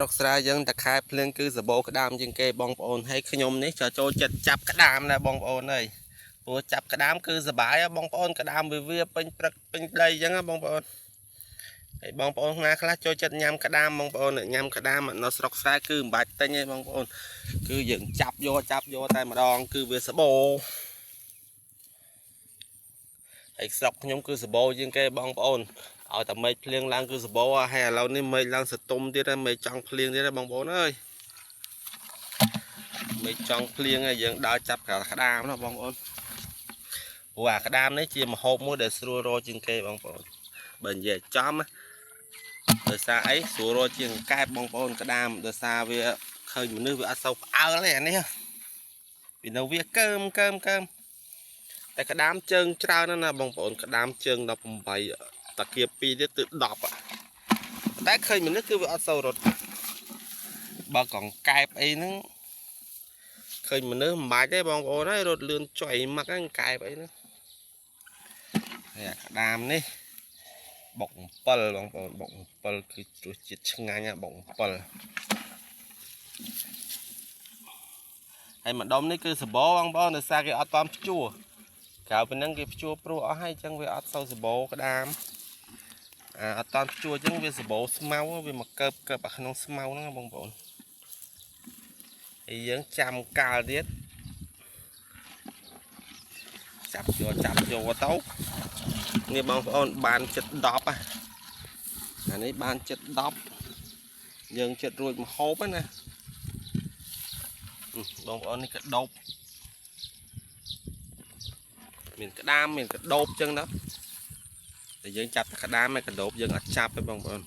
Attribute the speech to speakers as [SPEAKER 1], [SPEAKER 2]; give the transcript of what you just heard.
[SPEAKER 1] ស្រុកស្រែយើងតខែភ្លៀងគឺសបោក្តាមជាងគេបងប្អូនហើយខ្ញុំនេះក៏ចូលចិត្តចាប់ក្តាមដែរបងប្អូនអើយព្រោះចាប់ក្តាមគឺសบายបងប្អូនក្តាមវាវាពេញព្រឹកពេញដីអញ្ចឹងបងប្អូនហើយបងប្អូនណាខ្លះចូលចិត្តញ៉ាំក្តាមបងប្អូនញ៉ាំក្តាមនៅស្រុកស្រែគឺមិនបាច់ទិញទេបងប្អូនគឺយើងចាប់យកចាប់យកតែម្ដងគឺវាសបោហើយស្រុកខ្ញុំគឺសបោជាងគេបងប្អូនឲ្យតែមេឃភ្លៀងឡើងគឺសបោហើយឥឡូវនេះមេឃឡើងសតុំទៀតហើយមេឃចង់ភ្លៀងទៀតហើយបងប្អូនអើយមេឃចង់ភ្លៀងហើយយើងដើរចាប់ក្តាមណាបងប្អូនព្រោះអាក្តាមនេះជាម្ហូបមួយដែលស្រួលរកជាងគេបងប្អូនបើនិយាយចំដោយសារអីស្រួលរកជាងកែបបងប្អូនក្តាមដោយសារវាឃើញមនុស្សវាអត់សូវផ្អើលទេអានេះវានៅវាកើមកើមកើមតែក្តាមជើងច្រើនណាស់ណាបងប្អូនក្តាមជើង18តាគៀប2ទៀតគឺ10តែឃើញមនុស្សគឺវាអត់សូវរត់បើកង្កែបអីហ្នឹងឃើញមនុស្សមិនបាច់ទេបងប្អូនហើយរត់លឿនចុយមកហ្នឹងកែបអីហ្នឹងហើយអាក្តាមនេះបុក7បងប្អូនបុក7គឺរសជាតិឆ្ងាញ់ណាបុក7ហើយម្ដុំនេះគឺសបោបងប្អូនដោយសារគេអត់តាមភ្ជួរក្រៅពីហ្នឹងគេភ្ជួរព្រោះអស់ហើយអញ្ចឹងវាអត់សូវសបោក្តាមអាអត់តាន់ភ្ជួរអញ្ចឹងវាសបោស្មៅវាមកកើបកើបអាក្នុងស្មៅហ្នឹងបងប្អូនហើយយើងចាំកាលទៀតចាប់យកចាប់យកទៅនេះបងប្អូនបានចិត្ត10អានេះបានចិត្ត10យើងចិត្តរួចម្ហូបណាបងប្អូននេះកដោបមានក្តាមមានកដោបចឹងទៅតែយើងចាប់តែក្តាមហើយកដោបយើងអត់ចាប់ទេបងប្អូន